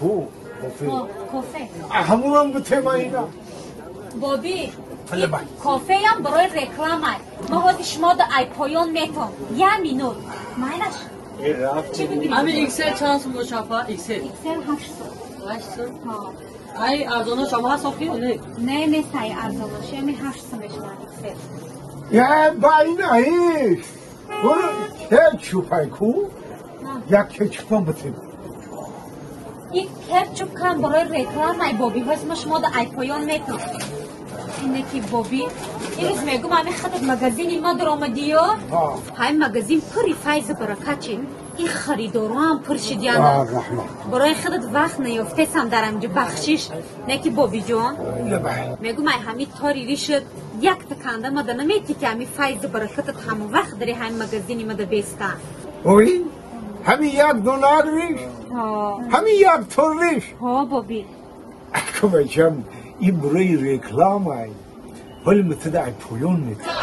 ку кофе. Кофе. Ҳамунам бутема ина. Боби, кофеям барои реклама. Ма ҳози шумо да ай поён метон. Я минут. Майлаш. Ами XL чанд сум дошт, апа? XL. XL 800. 800? Ҳа. Ай арзонаш ҳам ҳаст охи ё не? Не, не, сай арзонаш. Ями 800 мешавад XL. Я ба ина иш. Буро кетчуп ай ку? Як кетчупам бутем. Ин кетчуп кам барои реклама ай, боби. Ҳози ма шумо да ай поён метон. Ине ки, боби, имрӯз мегум, ами хадат магазини ма даромадиё, ҳай магазин пури файзу баракат чи, ин харидороам пур шидияна. Барои худат вақт наёфтесам дар амҷи, бахшиш. Не ки, бобиҷон, мегум, ай ҳами тори ришад якта канда мада намети, ки ҳами файзу баракатат ҳама вақт дари ҳами магазини мада беста. Ой, ҳами як донак риш, ҳами як тор риш? Ҳо, боби. Акубачам, ин барои рекламай. Ҳоли мутада ай поён метам.